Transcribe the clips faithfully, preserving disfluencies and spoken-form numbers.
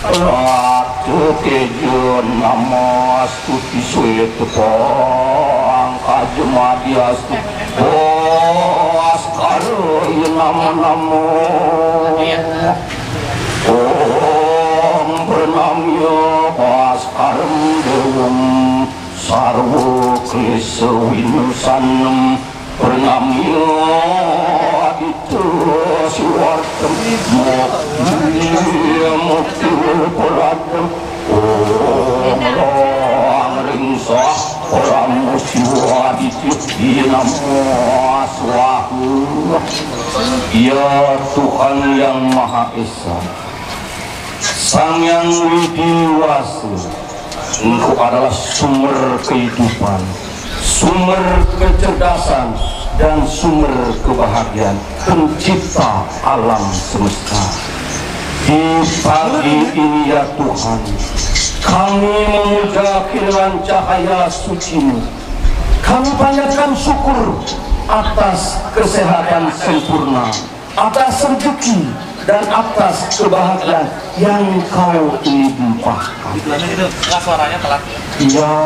Ratu Tejo namastuti swetepang kajemadiastu. Baskara nama-nama. Om pranamya baskarem dewam sarva klesa vinasanam. Pranamya aditya siwartam mokya mukti paradam. Om rang ring sah parama siwa aditya namo swaha. Ya Tuhan yang Maha Esa, Sang Yang Widi Wasa, Engkau adalah sumber kehidupan, sumber kecerdasan, dan sumber kebahagiaan, pencipta alam semesta. Di pagi ini, ya Tuhan, kami memuja kirangan cahaya suci-Mu. Kami panjatkan syukur atas kesehatan sempurna, atas rezeki, dan atas kebahagiaan yang Kau limpahkan. Itu, suaranya telat. Ya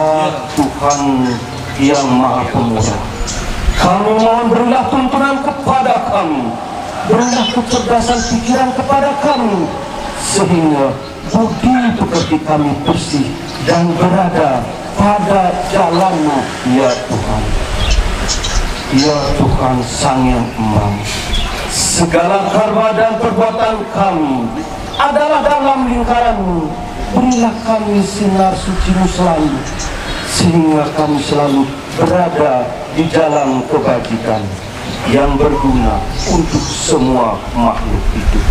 Tuhan yang Maha Pemurah, kami mohon, berilah tuntunan kepada kami, berilah kecerdasan pikiran kepada kami, sehingga budi pekerti kami bersih dan berada pada jalan-Mu, ya Tuhan. Ya Tuhan Sang Yang Embang, segala karma dan perbuatan kami adalah dalam lingkaran-Mu. Berilah kami sinar suci-Mu selalu, sehingga kami selalu berada di jalan kebajikan yang berguna untuk semua makhluk hidup.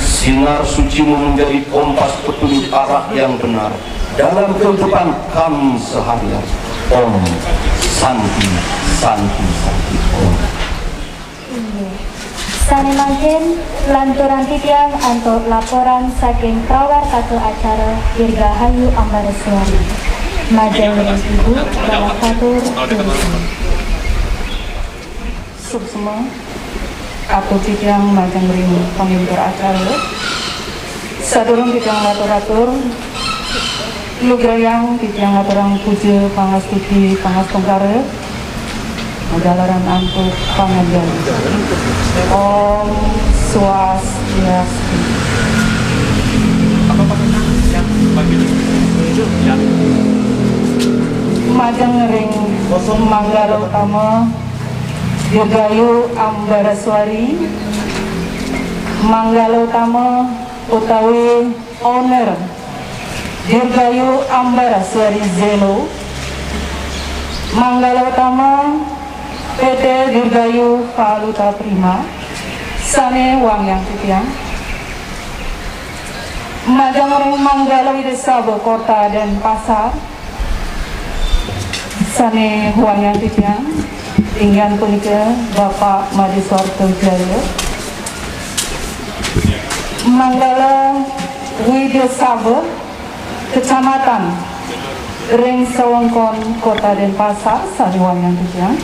Sinar suci-Mu menjadi kompas petunjuk arah yang benar dalam kehidupan kami sehari-hari. Om Santi, Santi, Santi, Om. Inggih. Sané mangkin, lanturang titiang antuk laporan saking prawartaka acara Dirgahayu Ambaraswari. Majeng ring Ibu Galah Katur Tulisan. Suksma, atur titiang majeng ring pamimpin acara. Sadurung titiang ngatur-atur, lugrayang titiang ngaturang puja pangastuti pangastungkara, majalaran antuk panganjali. Om Swastiastu. Majeng ring manggala utama Dirgayu Ambaraswari, manggala utama utawi owner Dirgayu Ambaraswari Zelo, manggala utama P T Dirgayu Valuta Prima, sané wangiang titiang. Majeng ring manggala Widya Sabha Kota Denpasar, sané wangiang titiang, inggih punika Bapak Madé Suarto Jaya. Manggala Widya Sabha Kecamatan ring sawengkon Kota Denpasar sané wangiang titiang.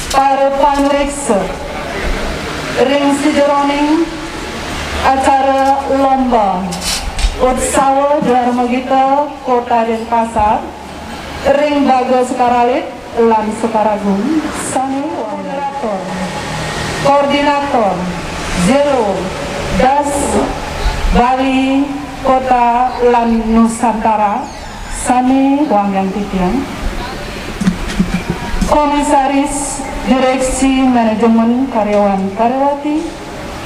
Para pamiarsa ring sajeroning acara lomba Utsawa Dharma Gita Kota Denpasar ring baga Sekaralit lan Sekaragung sané moderator, koordinator, Zero, Das, Bali, Kota lan Nusantara sané wangiang titiang. Komisaris Direksi Manajemen Karyawan Karyawati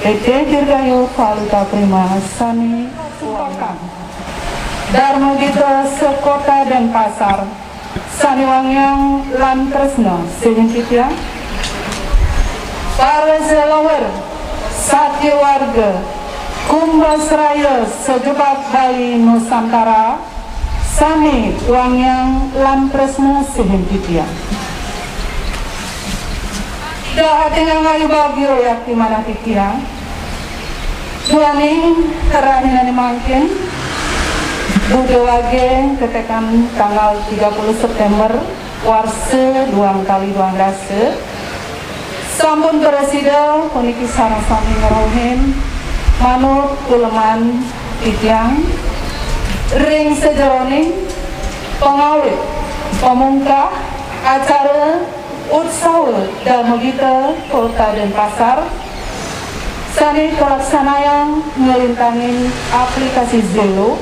P T Dirgayu Valuta Prima sané wangiang. Dharma Gita se-Kota Denpasar sané wangiang lan tresna sihin titiang. Para selewer satya warga Kumbasraya sajebag Bali Nusantara sané wangiang lan tresna sihin titiang. Dahating ngayu bagya yakti manah titiang. Duaning rahinané mangkin, Buda Wagé katekan tanggal tiga puluh September, warsa duang tali duang dasa, sampun prasida puniki sareng sami ngrauhin Manut kuleman titiang, ring sajeroning pangawit pamungkah acara Utsawa Dharma Gita Kota Denpasar sane kalaksanayang nglintangin aplikasi Zelo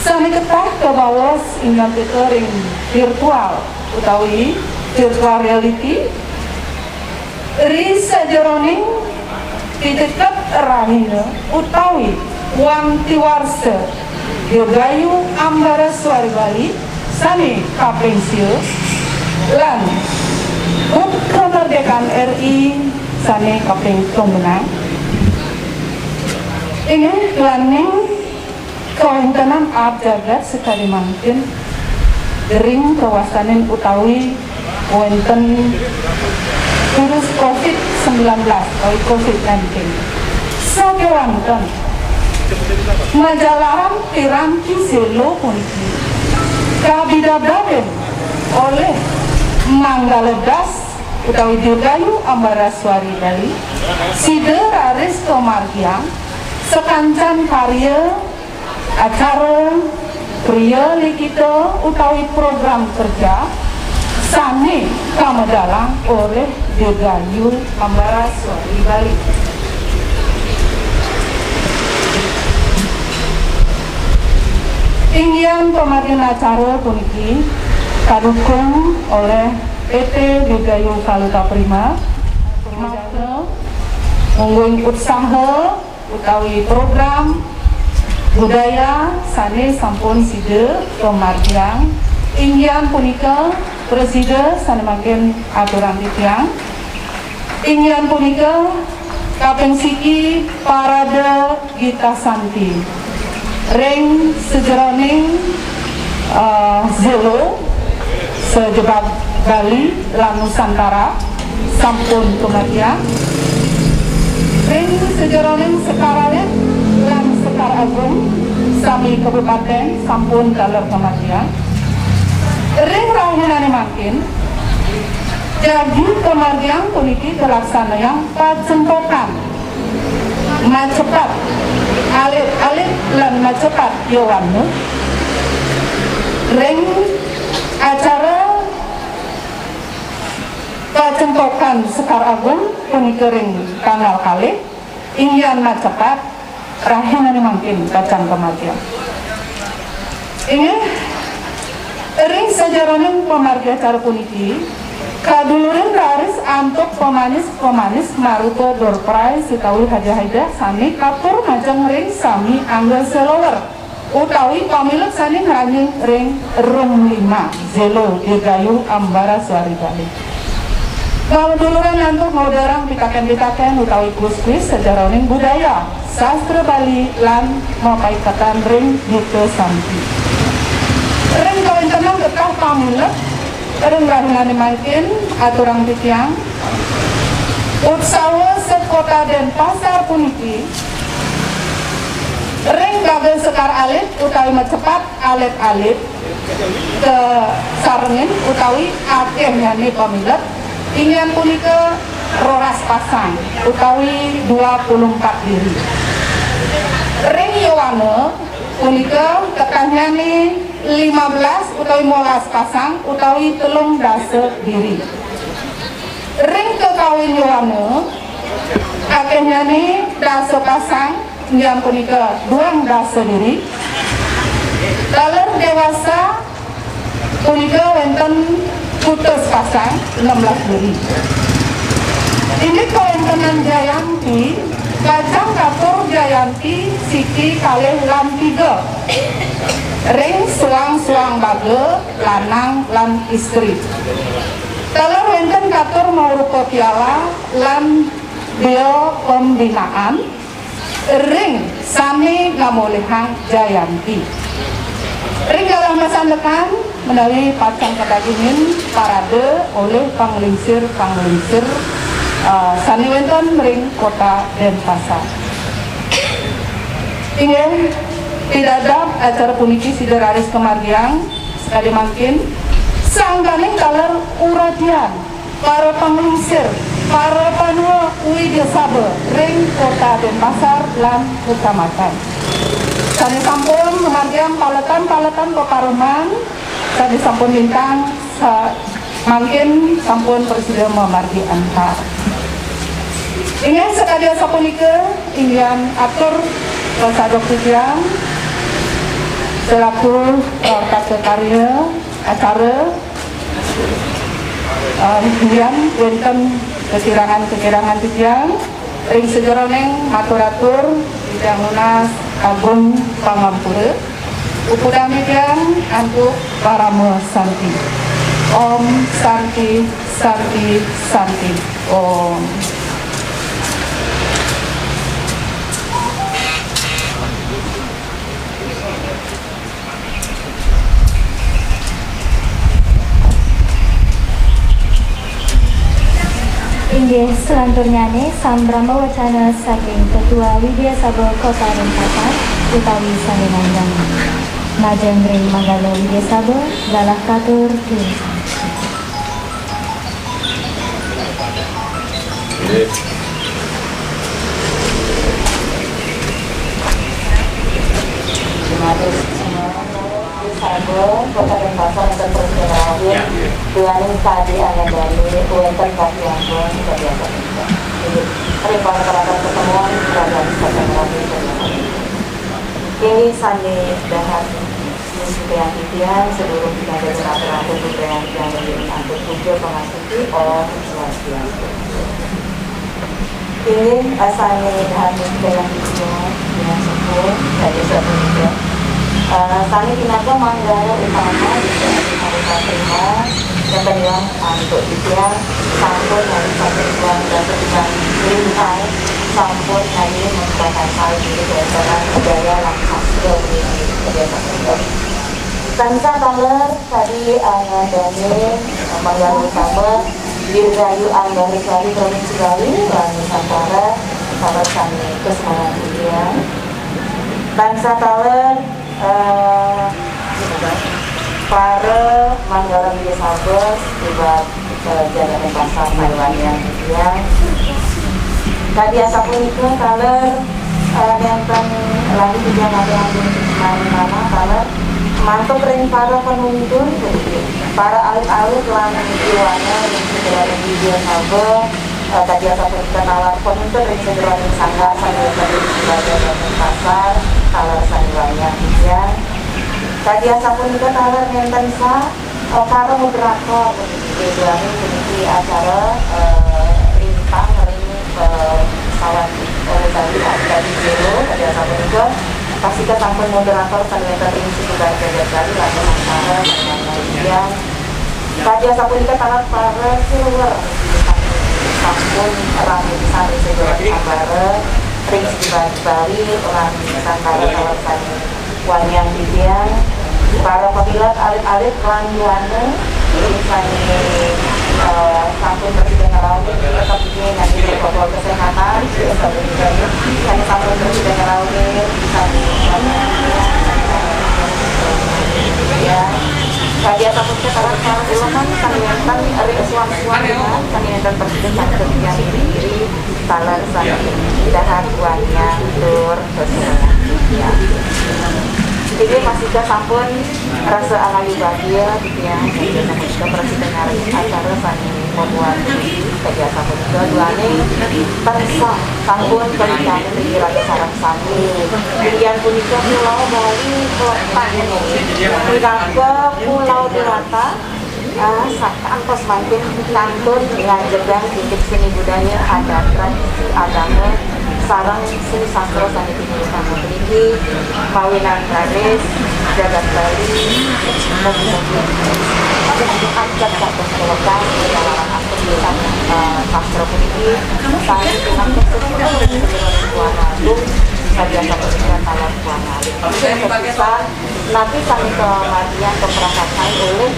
sane ketah kabaos inggih punika ring virtual utawi virtual reality, ri sajeroning piteket rahina utawi wanti warsa Dirgayu Ambara Swari Bali sane kaping sia lan HUT Kemerdekaan R I sane kaping tumenang. Inggih, lan ing kawéntenan aab jagat sakadi mangkin ring kawastanin utawi wénten virus covid sembilan belas utawi covid nineteen. Sakéwanten majalaran piranti Zelo puniki kabidadabin olih Manggala Das utawi Dirgayu Ambara Swari Bali, sida raris kamargiang sakancan karya acara kriya likita utawi program kerja sane kamedalang olih Dirgayu Ambara Swari Bali. Inggihan pamargin acara puniki kadukung olih P T Dirgayu Valuta Prima, mungguing utsaha utawi program budaya sane sampun sida kamargiang. Inggihan punika prasida sane mangkin aturang titiang. Inggihan punika kaping siki Parade Gita Santi. Ring sajeroning, eh, Zelo sajebag Bali lan Nusantara sampun kamargiang. Ring sajeroning Sekar Alit lan Sekar Agung sami kabupaten sampun taler kamargiang. Ring rahinane mangkin, jagi kamargiang puniki kalaksanayang pacentokan macepat alit-alit lan macepat yowana ring acara pacentokan Sekar Agung punika ring tanggal kalih, inggihan macepat rahinane mangkin pacang kamargiang. Inggih, ring sajeroning pamargi acara puniki, kadulurin raris antuk pamanis-pamanis marupa door prize utawi hadiah-hadiah sane katur majeng ring sami anggota Zelo utawi pamilet sane ngranjing ring room lima Zelo Dirgayu Ambara Swari Bali. Maduluran antuk ngwedarang pitaken-pitaken utawi kuis-kuis sajeroning budaya, sastra Bali lan mapaiketan ring Gita Santi. Ring kawéntenan getah pamilet ring rahinane mangkin aturang titiang, Utsawa Sekota Denpasar puniki ring gaga sekar alit utawi macepat alit-alit kasarengin utawi akehnyane pamilet, inggihan punika roras pasang utawi dua puluh empat diri. Ring yowana punika ketahnyane lima belas utawi molas pasang utawi telung dasa diri. Ring kakawin yowana akehnyane dasa pasang, inggihan punika duang dasa diri. Taler dewasa punika wénten kutus pasang, enam belas diri. Indik kawéntenan Jayanti, pacang katur Jayanti siki kalih lan tiga ring suang-suang baga lanang lan istri. Taler wénten katur maurupa piala lan bea pembinaan ring sami ngamolihang Jayanti. Ring galah masandekan menawi pacang kadagingin parade olih panglingsir-panglingsir, eh, sane wénten ring Kota Denpasar. Inggih, pidabdab acara puniki sida raris kamargiang sakadi mangkin, sangkaning taler uratian para panglingsir, Para panua Widya Saba ring Kota Denpasar lan kecamatan. Sane sampun ngamargiang paletan-paletan pepareman, sane sampun lintang sa-, mangkin sampun prasida mamargi antar. Inggih sakadi asapunika, inggihan atur pasadok titiang selaku, eh, tata karya acara, eh, inggihan wenten kekirangan-kekirangan titiang. Ring sajeroning matur-atur, titiang nunas agung pangampura. Puputang titiang antuk parama santi. Om Santi, Santi, Santi. Om. Inggih, selanturnyane sambrama wacana saking Ketua Widya Saba Kota Denpasar utawi sane nandang. Majeng ring manggala Widya Saba, galah katur. Inggih. Dumados semua, Saba, Kota Denpasar, wenten Presiden Rahayu, duaning kadi angen dane, wenten kadi anggon, kadi anggon. Inggih. Ring pangkalahan pertemuan, Raja Wisata Rahayu, kadi anggon. Inggih sane dahat, inggih titiang, sedurung titiang dados atur-atur, titiang, titiang, titiang, atur puja, pangasuh, Om Swastiastu. Inggih, asane dahat titiang sepuh, dados sapunika. Eh, sane pinaka manggala utama, titiang harus terima, keterangan antuk titiang, sampun harus satu bulan dan sebulan lintang, sampun hari membatasi diri dengan budaya lan sastra ini, kebiasaan. Tansah taler kadi angen dane, manggala utama, dirgayu anggara sari provinsi Bali, lan Nusantara, taler sami kasmayan titiang. Tansah taler, eh, para manggala Widya Saba, iwat eh, jagate pasar Taiwan yang titiang. Kadi asapunika taler, eh, nenten lali titiang ngaturang mani manah taler mantuk ring para panuntun puniki, para alit-alit lan iwana ring sajeroning Widya Saba, eh, kadi asapunika taler panuntun ring sajeroning sanggar sane wenten ring Balai Pasar, taler sane wayah titiang. Kadi asapunika taler nenten sa- Eh, para moderator puniki, duaning puniki acara, eh, rimpang ring, eh, sawat, eh, Bali, Bali Zero, pada sapunika, pastika sampun moderator sane wenten ring Situ Bali Jagat Bali, lan acara sane wayah titiang. Kadi asapunika taler para silver sampun rame pisan ring sajeroning acara ring Situ Bali, rame pisan taler sane wayah titiang, para pamilet alit-alit lan iwana, sane, eh, sampun prasida ngrauhin, tetep nggih ngangge protokol kesehatan, sane sampun prasida ngrauhin, sane, ya. Kadi asapunika taler para uleman sane wenten ring suang-suang, sane wenten prasida sane diri, taler sane dahat wayah tur Inggih, pastika sampun rasa alayu bagia titiang, inggih, sapunika prasida ngarin acara sane mabuat kadi asapunika duaning tansah sampun kawijayan ring raga sareng sami. Inggih punika Pulau Bali, Kota Gunung. Minangka Pulau Dewata, Ah, sakantos mangkin kantun nglanjutang titip seni budaya, adat, tradisi, agama, sareng seni sastra sane pinurutan puniki, mawinan raris jagat Bali, mugi-mugi ajat kantos kawekas ring jalaran asung, eh, sastra puniki, sane pinantuk sesuai dengan Buana Agung, sabiasa punika taler Buana Alit. Napi sami kamargiang kaprakasain olih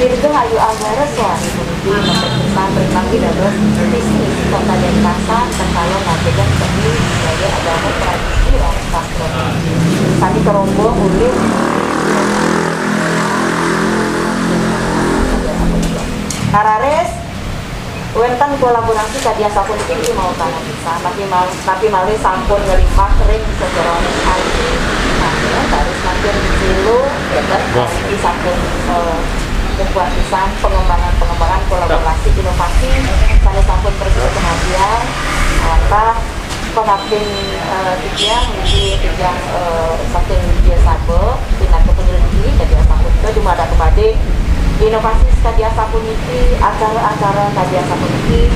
Dirgahayu Anggara Sari puniki, mangkin pisan ring panggidados visi misi Kota Denpasar, tatkala ngajegang seni budaya, agama, tradisi, lan sastra. Sami karombong olih nararis wenten Kolaborasi kadi asapuniki niki mautama pisan, napi mal-, napi malih sampun nglimpah ring sajeroning aji, napi baris sampun silu, ya kan? Wah. Niki sampun, eh, membuat pisan pengembangan-pengembangan kolaborasi inovasi sané sampun prasida kamargiang, wantah pangabdin, eh, titiang niki titiang, eh, saking Widya Saba, pinaka penyelidiki kadi asapunika dumadak kepadik inovasi kadi asapuniki, acara-acara kadi asapuniki,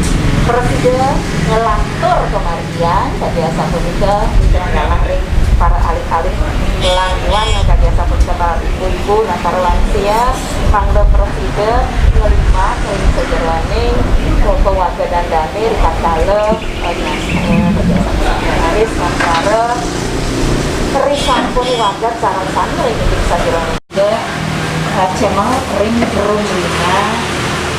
prasida nglantur kamargiang kadi asapunika, minangka ring para alit-alit, nglanturang kadi asapunika para ibu-ibu lan para lansia, mangda prasida nglimpah ring sajeroning keluarga dan dane ritatkala, eh, nyangka kadi asapunika raris mangkara risampun wagat sareng sami ring indik sajeroning. Kacemeng ring Room lima,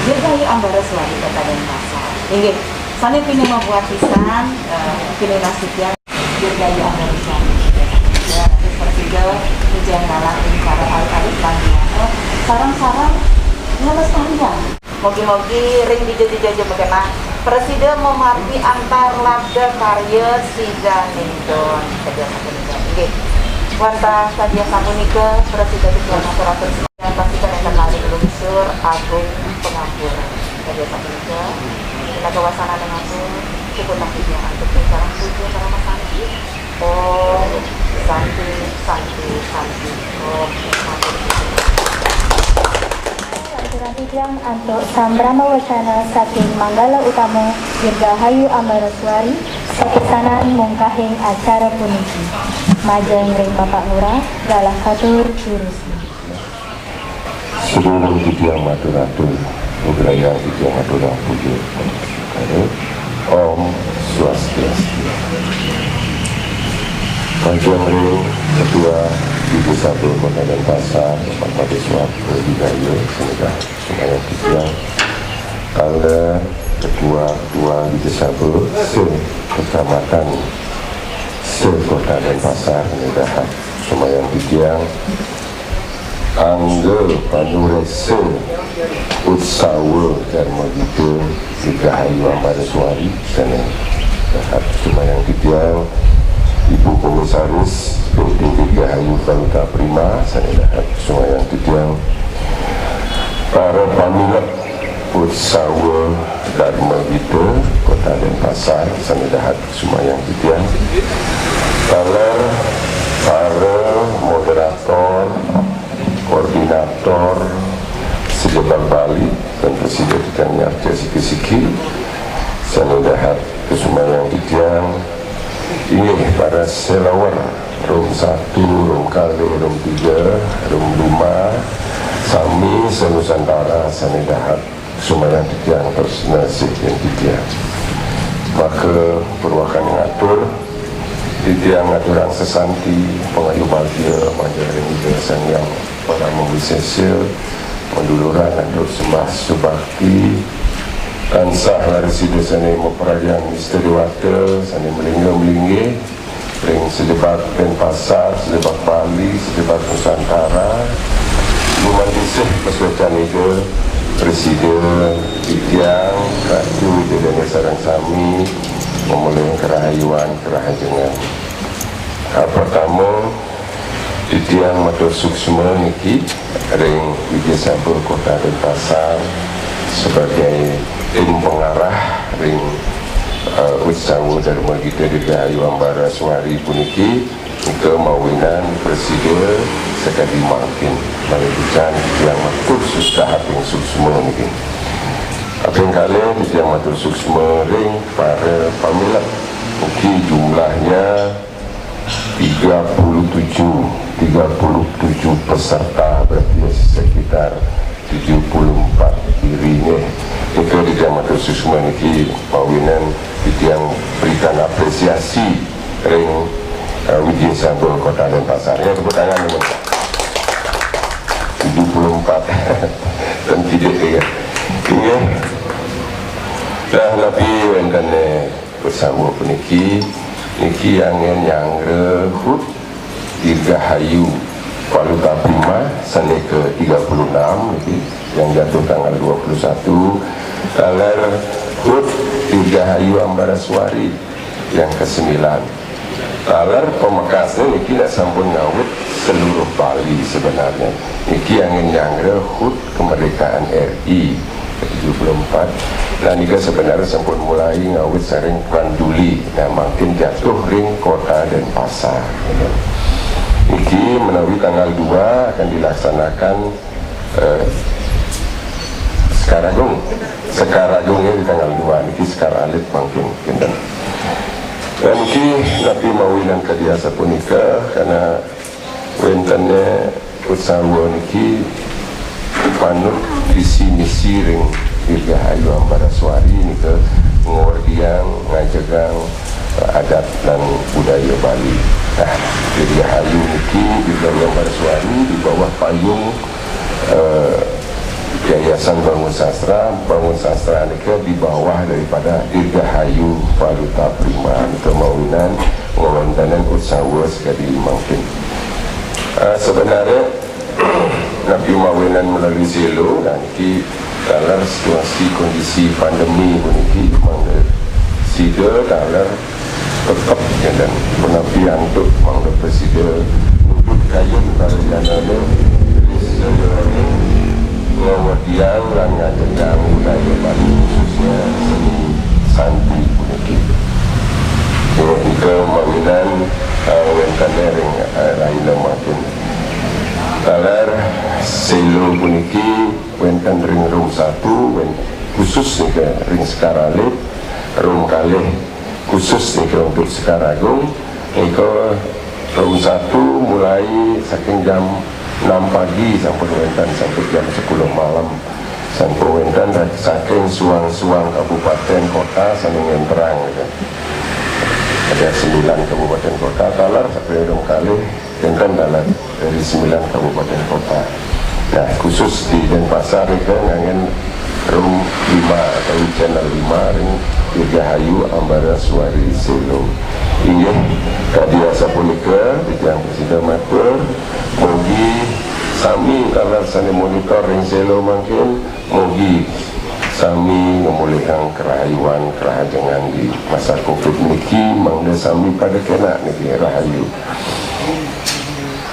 Dirgahayu Ambara Suari Kota Denpasar. Inggih, sané pinemabuat pisan, eh, pinunas titiang Dirgahayu Ambara Suari. Ya, terus prasida ngujeng ngalah ring para alit-alit lan biasa sareng-sareng ngelestariang. Mugi-mugi ring dija-dija ja magenah prasida mamargi antar labda karya sidaning don. Kadi asapunika. Inggih. Wantah kadi asapunika prasida titiang matur-atur sembah, pasti nénten lali nglungsur agung pangampura. Kadi asapunika. Pinaka wasananing atur, puputang titiang antuk ring parama puja parama santi. Om Santi, Santi, Santi. Om Santi. Lanturang titiang antuk sambrama wacana saking Manggala Utama Dirgahayu Ambara Suari, sapisanan mungkahing acara puniki. Majeng ring Bapak Lurah, galah katur durusna. Sadurung titiang matur-atur, lugrayang titiang aturang puja. Om Swastiastu. Majeng ring Ketua Ibu Sabda Kota Denpasar, Bapak Madé Suarta Hidayat, sané dahat sumayang titiang. Taler ketua-ketua Dija Sabda se-kecamatan, se-Kota Denpasar, sané dahat sumayang titiang. Angga panurésa Utsawa Darma Gita Dirgahayu Ambara Suari, sané dahat sumayang titiang. Ibu Komisaris P T Dirgahayu Valuta Prima, sané dahat sumayang titiang. Para pamilet Utsawa Darma Gita Kota Denpasar, sané dahat sumayang titiang. Taler para moderator, koordinator, sajebag Bali, dan prasida titiang nyarca siki-siki, sané dahat kasumayang titiang. Inggih, para selewer, room satu, room kalih, room tiga, room lima, sami sanusantara sané dahat sumayang titiang tresna sihin titiang. Maka purwakan ngatur, titiang ngaturang sesanti, pangayu bagia, majeng ring Ida Sang Hyang Parama Wisesa, maduluran antuk sembah subakti, tansah raris Ida sané maparadian Ista Déwata, sané malingga-malinggih, ring sajebag Denpasar, sajebag Bali, sajebag Nusantara. Gumanti sih pasuécan Ida, prasida titiang, ratu Ida dané sareng sami, mamalih karahayuan, karahajengan. Ah, pertama, titiang matur suksma niki ring Widya Sabda Kota Denpasar sebagai tim pengarah ring, eh, Utsawa Darma Gita Dirgahayu Ambara Suari puniki, nika mawinan prasida sakadi mangkin. Malih pisan titiang matur suksma niki. Kaping kalih titiang matur suksma ring para pamilet. Ugi jumlahnya tiga puluh tujuh, tiga puluh tujuh peserta, berarti sekitar tujuh puluh empat diri nggih. Nika titiang matur suksma niki mawinan titiang berikan apresiasi ring, eh, Widya Sabda Kota Denpasar. Ya, tepuk tangan dulu. Tujuh puluh empat. Dan tidak ya. Iya. Nah, tapi wénten, eh, Utsawa puniki, niki anggén nyanggra hut Dirgahayu Valuta Prima sané ke tiga puluh enam niki, yang jatuh tanggal dua puluh satu. Taler Dirgahayu Ambaraswari yang kesembilan. Taler pamekasné niki nak sampun ngawit seluruh Bali sebenarnya. Niki anggén nyanggra hut kemerdekaan R I ke tujuh puluh empat. Nah, nika sebenarnya sampun mulai ngawit saking Panduli. Nah, mangkin jatuh ring kota Denpasar. Niki menawi tanggal dua akan dilaksanakan eh, Sekar Agung. Sekar Agungnya di tanggal dua niki, Sekar Alit mangkin kinten. Dan niki napi mawinan kadi asapunika, karena wéntennya utsawa niki manut visi misi ring Dirgahayu Ambaraswari nika ngordiang, ngajegang, eh, adat dan budaya Bali. Nah, Dirgahayu niki, Dirgahayu Ambaraswari di bawah payung eh, Yayasan Bangun Sastra. Bangun Sastra nika di bawah daripada Dirgahayu Valuta Prima. Nika mawinan ngawéntenang utsawa sakadi mangkin. Eh, sebenarnya napi mawinan melalui sélo, nah niki taler situasi kondisi pandemi puniki mangda sida taler tetep ngénten punapi antuk mangda prasida nuduh kayun para janané, sedaya ngawediang lan ngajegang budaya Bali, khususnya seni santi puniki. Inggih nika mawinan, eh, wénten ring, eh, rahina mangkin. Taler sélo puniki wénten ring room satu, wén-, khusus nika ring Sekar Alit, room kalih khusus nika untuk Sekar Agung, nika room satu mulai saking jam enam pagi sampun wénten sampai jam sepuluh malam. Sampun wénten saking suang-suang kabupaten kota sané ngénterang, gitu. Ada sembilan kabupaten kota, taler saking room kalih, wénten taler dari sembilan kabupaten kota. Nah, khusus di Denpasar nika nganggén room lima atau channel lima ring Dirgahayu Ambaraswari Sélo. Inggih, kadi asapunika titiang prasida matur, mugi sami taler sané monitor ring sélo mangkin, mugi sami ngamolihang kerahayuan, kerahajengan di masa covid niki, mangda sami pada kénak niki rahayu.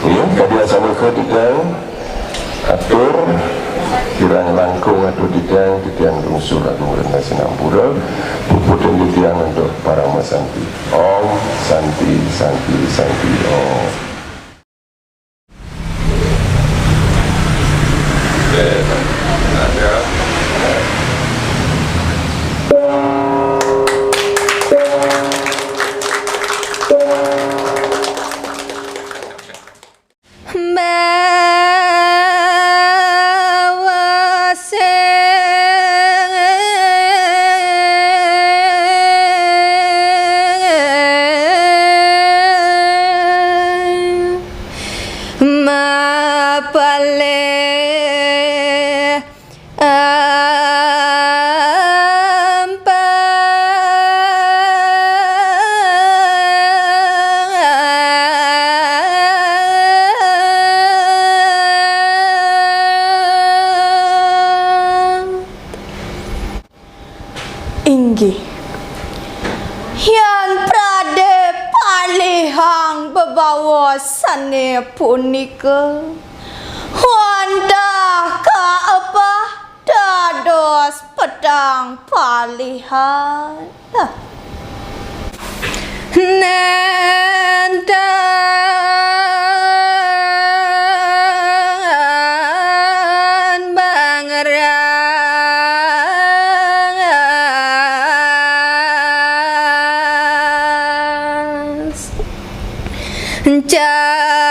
Ya, kadi asapunika titiang atur, kirang langkung atur titiang, titiang lungsur agung rena sinampura, puputang titiang antuk parama santi. Om Santi, Santi, Santi, Om. Bawa sing mapalih Inggih. Yan pradé palihang bebaosané punika, wantah kaepah dados petang palihan. Nénten bangras jagat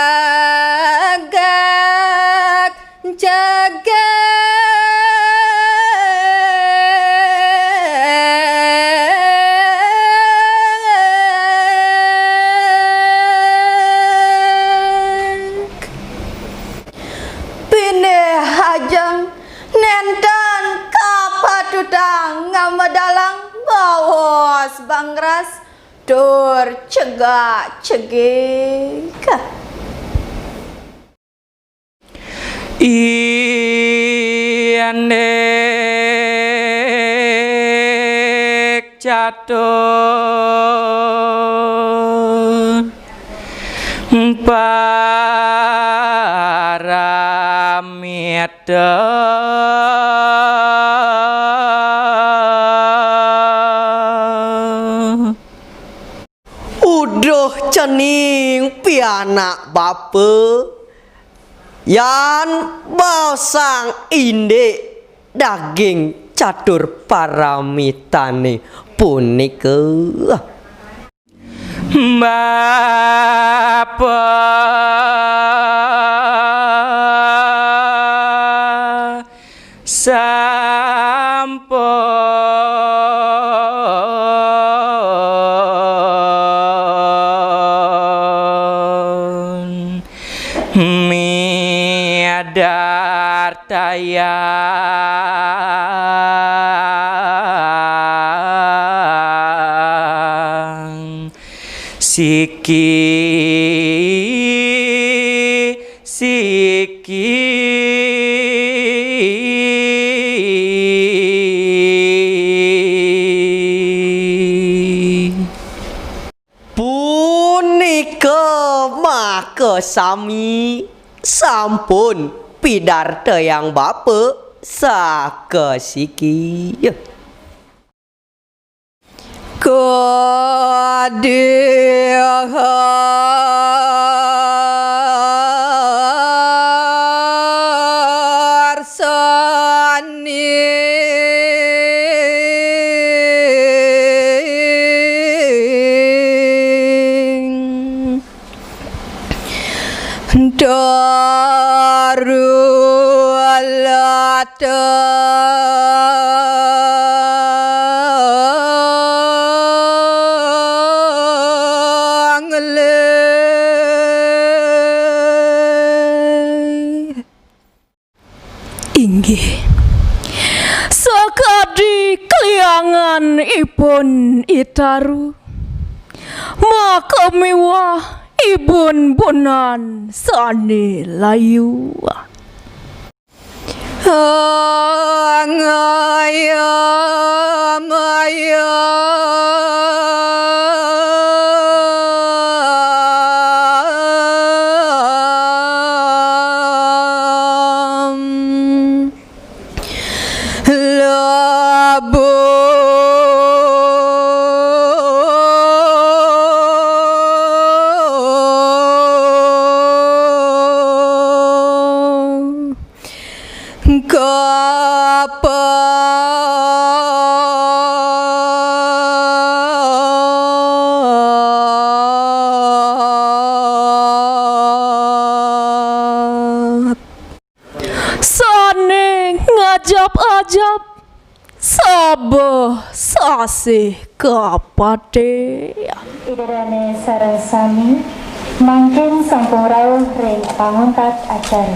jagat. Pinih ajeng nénten kapatutang ngamedalang baos bangras tur cegak-cegik. Iyane. catur paramita. Uduh cening pianak bapa, yan baosang indik daging catur paramitane punika. Bapa sampun midartayang siki-siki. Punika makasami sampun pidartayang bapa sakasiki. Kadiharsaning daru latang lih. Inggih. Sakadi kaliangan ipun I Taru, maka miwah ibun-bunan sane layu. Angaya maya. Labu kapat. Sane ngajap-ajap sabeh sasih kapate. Ida dane sareng sami mangkin sampun rauh ring panguntat acara.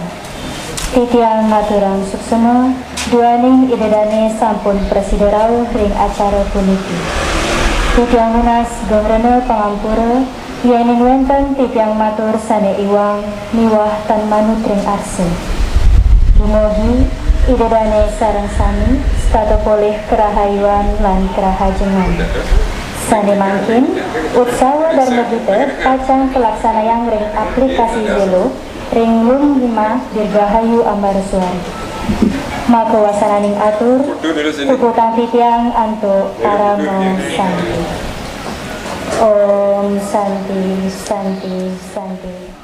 Titiang ngaturang suksma duaning Ida dane sampun prasida rauh ring acara puniki. Titiang nunas geng rena pangampura yening wenten titiang matur sane iwang miwah tan manut ring arsa. Dumugi Ida dane sareng sami setata polih karahayuan lan karahajengan. Sane mangkin, utsawa Darma Gita pacang kalaksanayang ring aplikasi Zelo ring Lung Hima Dirgahayu Ambarasuari. Maka wasananing atur, puputang titiang antuk parama santi. Om Santi, Santi, Santi.